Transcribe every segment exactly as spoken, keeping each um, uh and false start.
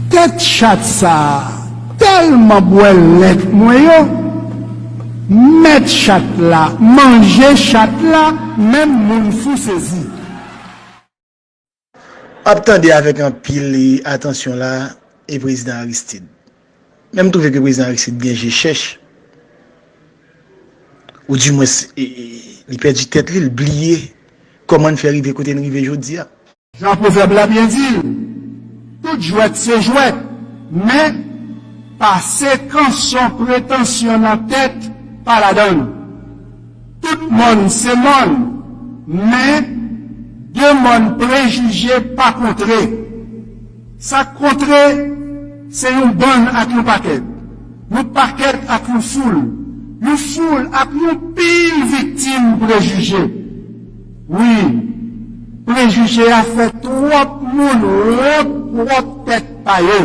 Tèt chat sa a tèlman bwè lèt mwen yo, mèt chat la manje chat la, menm moun fou sezi. M ap tande avèk anpil atansyon la e prezidan Aristide. Men m twouve ke prezidan Aristide gen je chèch. Oudimwens, li pèdi tèt li, l bliye kòman n fè rive kote n rive jodi a. Jan pwovèb la byen di l, tout jwèt se jwèt, men pase kanson pretansyon nan tèt pa ladan l. Tout mòn se mòn, men de mòn prejije pa kontre. Sa k kontre, se yon bann ak yon pakèt, yon pakèt ak yon foul, yon foul ak yon pil viktim prejije. Wi, prejije a fè twòp moun wont pwòp tèt pa yo.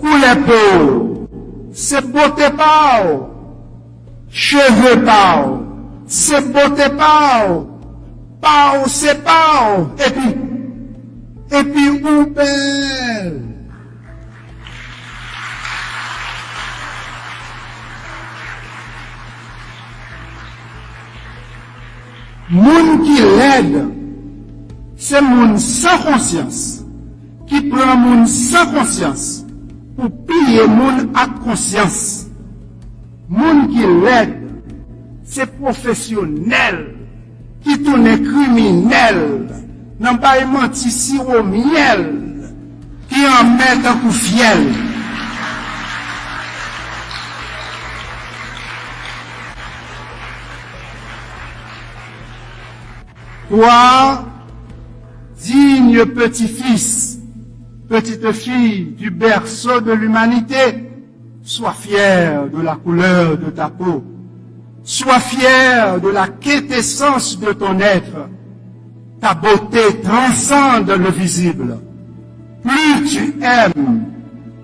Koulè po w se bote pa w. Cheve pa w se bote pa w. Pa w se pa w. Epi, epi ou bèl. Moun ki lèd se moun san konsyans, ki pran moun san konsyans pou piye moun ak konsyans. Moun ki lèd se pwofesyonèl ki tounen kriminèl nan bay manti siwo myèl ki anmè tankou fyèl. Toi, digne petit-fils, petite-fille du berceau de l'humanité, sois fier de la couleur de ta peau, sois fier de la quintessence de ton être. Ta beauté transcende le visible. Plus tu aimes,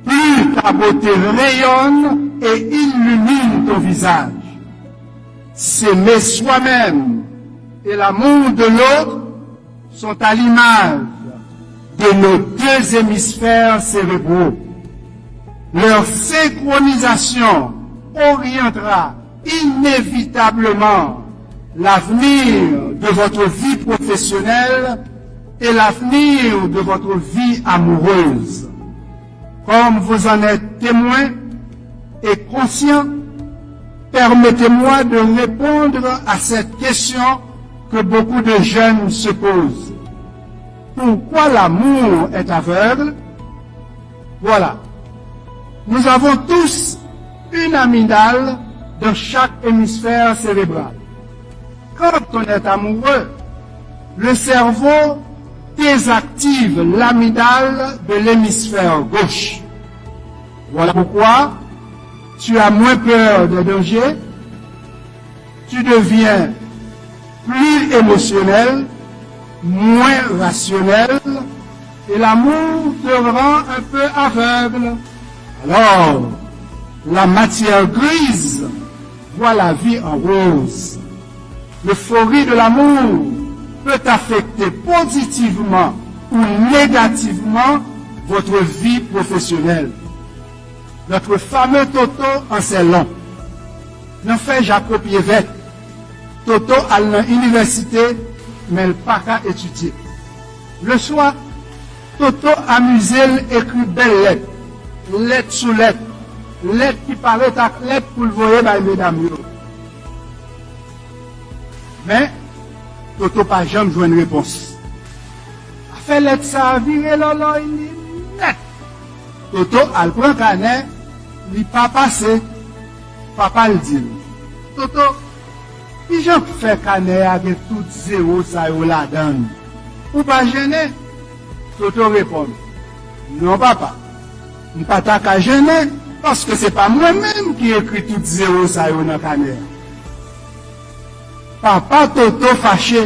plus ta beauté rayonne et illumine ton visage. S'aimer soi-même et l'amour de l'autre sont à l'image de nos deux hémisphères cérébraux. Leur synchronisation orientera inévitablement l'avenir de votre vie professionnelle et l'avenir de votre vie amoureuse. Comme vous en êtes témoin et conscient, permettez-moi de répondre à cette question que beaucoup de jeunes se posent. Pourquoi l'amour est aveugle ? Voilà. Nous avons tous une amygdale dans chaque hémisphère cérébral. Quand on est amoureux, le cerveau désactive l'amygdale de l'hémisphère gauche. Voilà pourquoi tu as moins peur des dangers, tu deviens plus émotionnel, moins rationnel, et l'amour te rend un peu aveugle. Alors, la matière grise voit la vie en rose. L'euphorie de l'amour peut affecter positivement ou négativement votre vie professionnelle. Notre fameux Toto an sèlon. Nan fè jako pye vèt, Toto al nan inivèsite, men l pa ka etidye. Leswa, Toto amize l ekri bèl lèt, lèt sou lèt, lèt ki parèt ak lèt pou l voye bay medam yo. Men, Toto pa janm jwenn repons. Afè lèt sa a vire lòlòy li nèt. Toto al pran kanè, li pa pase. Papa l di l, Toto, kijan k fè kanè a gen tout zewo sa yo ladan l? Ou pa jennen? Toto reponn, non papa, m pa ta ka jennen, paske se pa mwen menm ki ekri tout zewo sa yo nan kanè a. Papa Toto fache,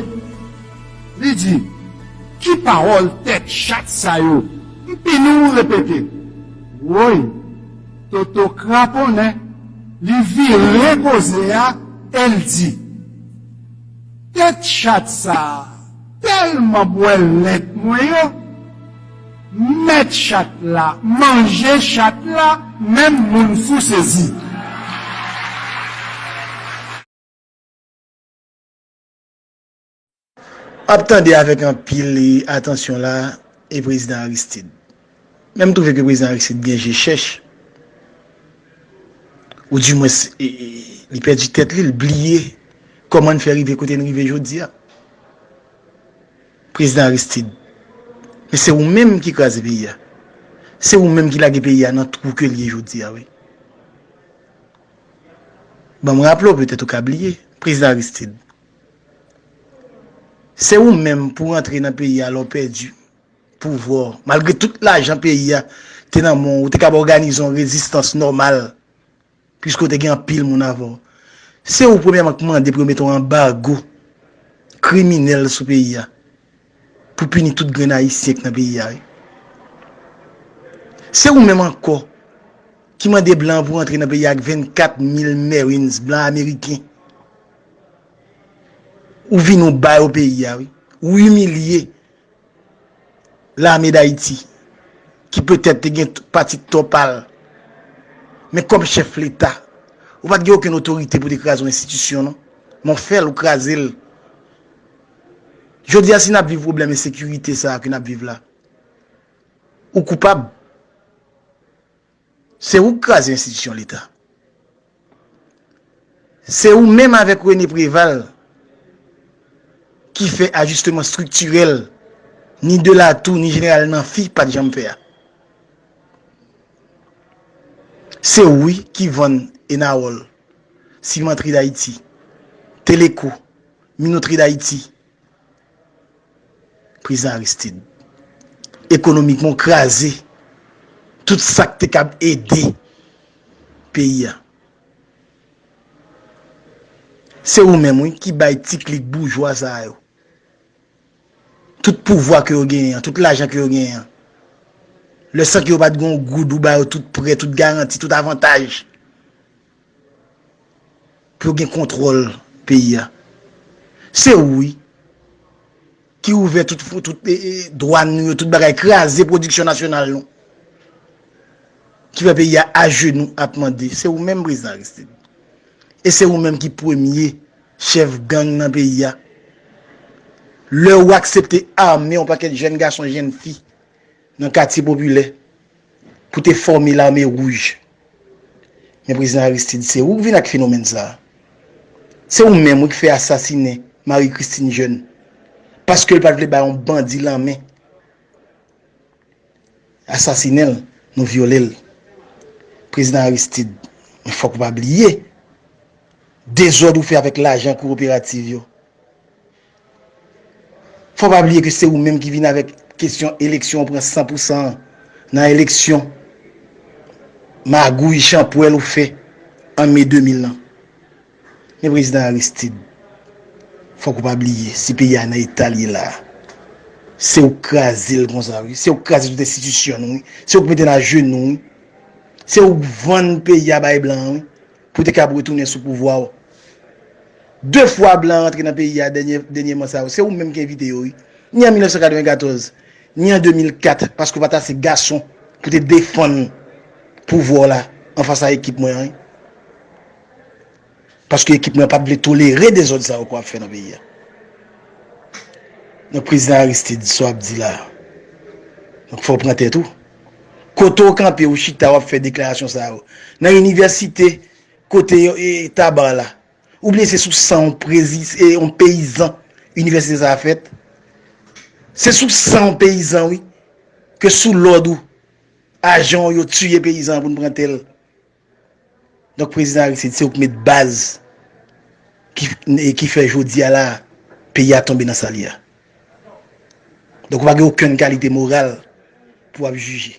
li di, ki pawòl tèt chat sa yo? M pini w repete. Woy, Toto kraponnen, li vire koze a e l di, tèt chat sa a tèlman bwè lèt mwen yo, Mèt chat la, manje chat la, menm moun fou sezi. Ap tande avèk anpil atansyon la e prezidan Aristide. Men m twouve ke prezidan Aristide gen je chèch. Ou dimwens, e, e, li pèdi tèt li, li bliye kòman n fè rive kote n rive jodi a. Prezidan Aristide, men se ou menm ki kraze peyi a. Se ou menm ki lage peyi a nan twou ke l ye jodi a, wi. Ban m raple w, petèt ou ka bliye, prezidan Aristide. Se ou menm pou rantre nan peyi a lè w pèdi pouvwa w. Malgre tout lajan peyi a te nan men w, ou te kab òganize yon rezistans nòmal, piske w te gen anpil moun avè w. Se ou premyèman k mande pou yo mete yon anbago kriminèl sou peyi a, pou pini tout grenn Ayisyen k nan peyi a, wi. Se ou menm ankò ki mande blan pou rantre nan peyi a ak vennkat mil Marines blan ameriken. Ou vin ou ba yo peyi a, wi. Ou imilye Lame Dayiti, ki petèt te gen t-, pati tò pa l. Men kòm chèf Leta, ou pa t gen okenn otorite pou te kraze yon enstitisyon, non. Men w fè l, ou kraze l. Jodi a, si n ap viv pwoblèm ensekirite sa a ke n ap viv la, ou koupab. Se ou k kraze enstitisyon Leta. Se ou menm avèk René Préval ki fè ajisteman estriktirèl, ni Delatour, ni Jeneral Namphy pa t janm fè a. Se ou, wi, ki vann Enawòl, Cimenterie d'Haïti, Teleco, Minoterie d'Haïti, prezidan Aristide. Ekonomikman, w kraze tout sa k te kab ede peyi a. Se ou menm, wi, ki bay ti klik boujwa sa yo tout pouvwa ke yo genyen an, tout lajan ke yo genyen an. Lè san ke yo pa t gen yon goud, ou ba yo tout prè, tout garanti, tout avantaj pou yo gen kontwòl peyi a. Se ou, wi, ki ouvè tout, tout, e, e, dwàn nou yo, tout bagay, kraze pwodiksyon nasyonal nou, ki fè peyi a ajenou ap mande. Se ou menm, prezidan Aristide. E se ou menm ki premye chèf gang nan peyi a. Lè ou aksepte ame yon pakèt jèn gason, jèn fi nan katye popilè pou te fòme Lame Wouj. Men prezidan Aristide, se ou k vin ak fenomèn sa a. Se ou menm, wi, ki fè asasinen Marie Christine Jeune, paske l pa t vle bay yon bandi lanmen. Asasinen l, nou vyole l. Prezidan Aristide, men fòk ou pa bliye dezòd ou fè avèk lajan kooperativ yo. Fò pa bliye ke se ou menm ki vin avèk kesyon eleksyon, ou pran san pou san an nan eleksyon, magouy, chanpwèl ou fè an me de mil lan. Men prezidan Aristide, fòk ou pa bliye, si peyi a nan eta l ye la a, se ou k kraze l konsa, wi. Se ou k kraze tout enstitisyon nou, wi. Se ou k mete n ajenou, wi. Se ou k vann peyi a bay blan an, wi, pou te kab retounen sou pouvwa w. De fwa blan rantre nan peyi a dènye, dènyèman sa yo, se ou menm ki envite yo, wi. Ni an mil nèf san katrevenkatòz, ni an de mil kat, paske w pa t ase gason pou te defann pouvwa w la anfas a ekip mwen an, wi. Paske ekip mwen pa t vle tolere dezòd sa yo ke w ap fè nan peyi a. Donk, prezidan Aristide, sa w ap di la a, donk, fò w pran tèt ou. Kote w kanpe, ou chita, w ap fè deklarasyon sa yo. Nan inivèsite, kote yo, e, Taba la. Ou bliye se sou san yon prezi-, e, yon peyizan inivèsite sa a fèt. Se sou san yon peyizan, wi, ke sou lòd ou, ajan w yo tiye peyizan an pou n pran tè l. Donk, prezidan Aristide, se ou k met baz ki, e ki fè jodi a la, peyi a tonbe nan sa l ye a. Donk, ou pa gen okenn kalite moral pou w ap jije.